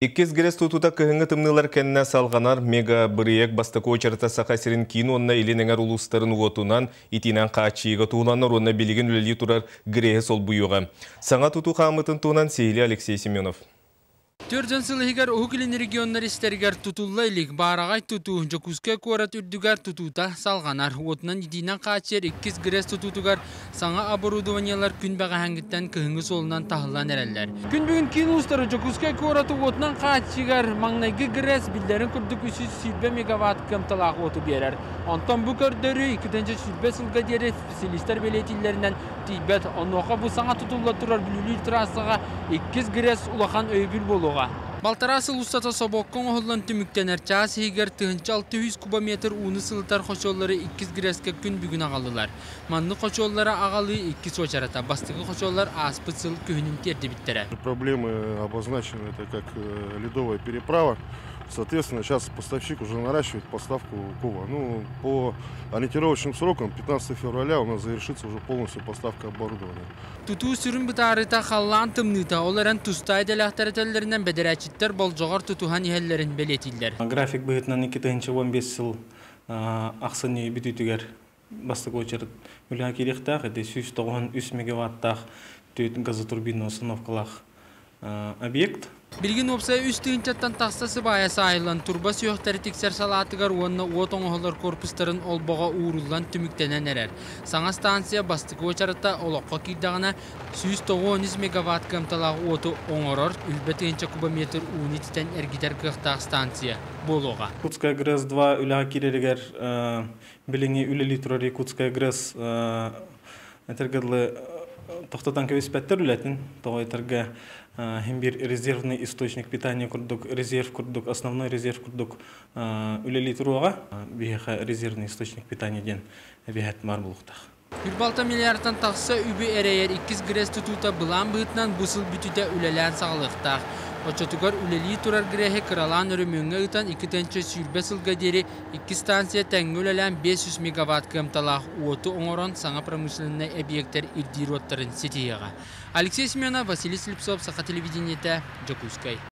Иккис ГРЭС тутуута кыһыҥҥы тымныылар кэннэ салҕанар мега-бырайыак бастакы уочарата Саха сирин киин уонна илин эҥэр улуустарын уотунан, итиинэн хааччыйыыга туһуланар уонна билигин үлэлии турар ГРЭС-и солбуйуоҕа. Саҥа тутуу хаамыытын туһунан сиһилии Алексей Семенов. 4 сыл иһигэр Уһук Илин регионнар истэригэр тутулла илик баараҕай тутуу Дьокуускай куорат үрдүгэр тутуута салҕанар. Уотунан итиинэн хааччыйар иккис ГРЭС тутуутугар Саҥа оборудованиелар күн бэҕэһээҥҥиттэн кыһыҥҥы суолунан таһыллан эрэллэр. Күн бүгүн киин улуустары Дьокуускай куораты уотунан хааччыйар маҥнайгы ГРЭС биллэрин курдук 320 мегаватт кыамталаах уоту биэрэр. Онтон бу көрдөрүү 2020 сылга диэри специалистар бэлиэтииллэринэн тиийбэт. Онуоха бу саҥа тутулла турар Бүлүүлүүр трассаҕа иккис ГРЭС улахан өйөбүл буолуоҕа. Балтараа сыл устата собуокка оҥоһуллан түмүктэнэр чаас иһигэр 1600 кубометр ууну сылытар хочуоллары иккис ГРЭСкэ күн бүгүн аҕаллылар. Маннык хочуоллары аҕалыы иккис уочарата. Бастакы хочуоллар ааспыт сыл күһүнүн тиэрдибиттэрэ. Проблемы обозначены это как ледовая переправа. Соответственно, сейчас поставщик уже наращивает поставку куба. Ну, по ориентировочным срокам 15 февраля у нас завершится уже полностью поставка оборудования. Тутуу сүрүн бытаарыыта халлаан тымныыта, ол эрэн тустаах идэлээхтэр этэллэринэн бэдэрээччиттэр болдьоҕор тутуһан иһэллэрин бэлиэтииллэр. График быһыытынан 2015 сыл ахсынньы бүтүүтүгэр бастакы уочарат үлэҕэ киириэхтээх. Ити 193 мегаваттаах түөрт газотурбинный установкалаах объект. Билигин уопсайа үс тыһыынчаттан тахса сыбаайа саайыллан, турба сүһүөхтэри тиксэр салаатыгар уонна уот оҥоһуллар корпустарын олбоҕо ууруллан түмүктэнэн эрэр. Саҥа станция бастакы уочарата олоххо киирдэҕинэ, 193 мегаватт кыамталаах уоту оҥорор, үлбэ тыһыынча кубометр ууну ититэн эргитэр кыахтаах станция буолуоҕа. Якутская ГРЭС-2 үлэҕэ киирэригэр билиҥҥи үлэлии турар Якутская ГРЭС этэргэ дылы тохтотон кэбиспэттэр үлэтин. Тоҕо этэргэ хим биир резервный источник питания курдук, резерв курдук, основной резерв курдук үлэлии туруоҕа. Биһиэхэ резервный источник питания диэн эбиһээт баар буолуохтаах. 46 миллиардтан тахса үбү эрэйэр иккис ГРЭС тутуута былаан быһыытынан бу сыл бүтүүтэ үлэлээн саҕалыахтаах. Оччотугар үлэлии турар ГРЭС-и кыралаан өрөмүөҥҥэ ыытан 2020 сылга диэри икки станция тэҥҥэ үлэлээн 500 мегаватт кыамталаах уоту оҥорон саҥа промышленнай эбийиэктэр ирдиир уоттарын ситиһиэҕэ. Алексей Семенов, Василий Слепцов, Саха телевидениетэ, Дьокуускай.